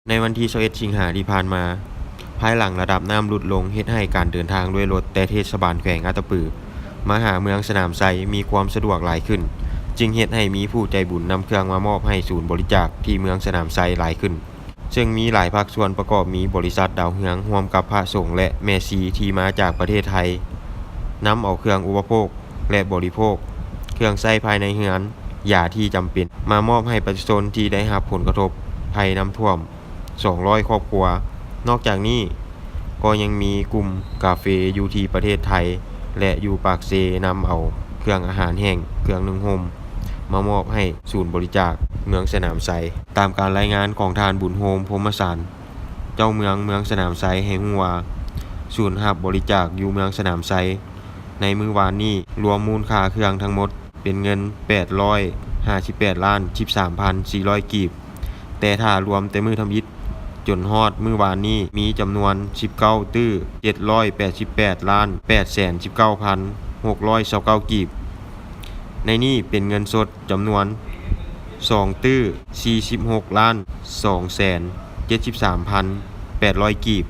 ໃນວັນທີຊາວເອັດ ສິງຫາທີ່ຜ່ານມາ, ພາຍຫຼັງລະດັບນ້ຳຫຼຸດລົງ ເຮັດໃຫ້ການເດີນທາງດ້ວຍລົດແຕ່ເທດສະບານແຂວງອັດຕະປືມາຫາເມືອງສະໜາມໄຊມີຄວາມສະດວກຫຼາຍຂຶ້ນ, ຈຶ່ງເຮັດໃຫ້ມີຜູ້ໃຈບຸນນຳເຄື່ອງມາມອບໃຫ້ສູນບໍລິຈາກທີ່ເມືອງສະໜາມໄຊຫຼາຍຂຶ້ນ. ເຊິ່ງມີຫຼາຍພາກສ່ວນປະກອບມີບໍລິສັດດາວເຮືອງ ຮ່ວມກັບພະສົງ ແລະ ແມ່ຊີທີ່ມາຈາກປະເທດໄທ ນຳເອົາເຄື່ອງອຸປະໂພກ ແລະ ບໍລິໂພກ, ເຄື່ອງໃຊ້ພາຍໃນເຮືອນ, ຢາທີ່ຈຳເປັນ ມາມອບໃຫ້ປະຊາຊົນທີ່ໄດ້ຮັບຜົນກະທົບໄພນ້ຳຖ້ວມ ສອງຮ້ອຍຄອບຄົວ. ນອກຈາກນີ້, ກໍຍັງມີກຸ່ມກາເຟຢູ່ທີ່ປະເທດໄທ ແລະ ຢູ່ປາກເຊ ນຳເອົາເຄື່ອງອາຫານແຫ້ງ, ເຄື່ອງນຸ່ງຫົ່ມ ມາມອບໃຫ້ສູນບໍລິຈາກເມືອງສະໜາມໄຊ. ຕາມການລາຍງານຂອງທ່ານ ບຸນໂຮມ ພົມມະສານ ເຈົ້າເມືອງເມືອງສະໜາມໄຊ ໃຫ້ຮູ້ວ່າ, ສູນຮັບບໍລິຈາກຢູ່ເມືອງສະໜາມໄຊ ໃນມື້ວານນີ້ ລວມມູນຄ່າເຄື່ອງທັງໝົດເປັນເງິນ ແປດຮ້ອຍຫ້າສິບແປດລ້ານສິບສາມພັນສີ່ຮ້ອຍກີບ, ແຕ່ຖ້າລວມແຕ່ມື້ທຳອິດຈົນຮອດມື້ວານນີ້ ມີຈຳນວນສິບເກົ້າຕື້ ເຈັດຮ້ອຍແປດສິບແປດລ້ານແປດແສນສິບເກົ້າພັນຫົກຮ້ອຍຊາວເກົ້າກີບ. ໃນນີ້ເປັນເງິນສົດຈຳນວນສອງຕື້ ສີ່ສິບຫົກລ້ານສອງແສນເຈັດສິບສາມພັນແປດຮ້ອຍກີບ,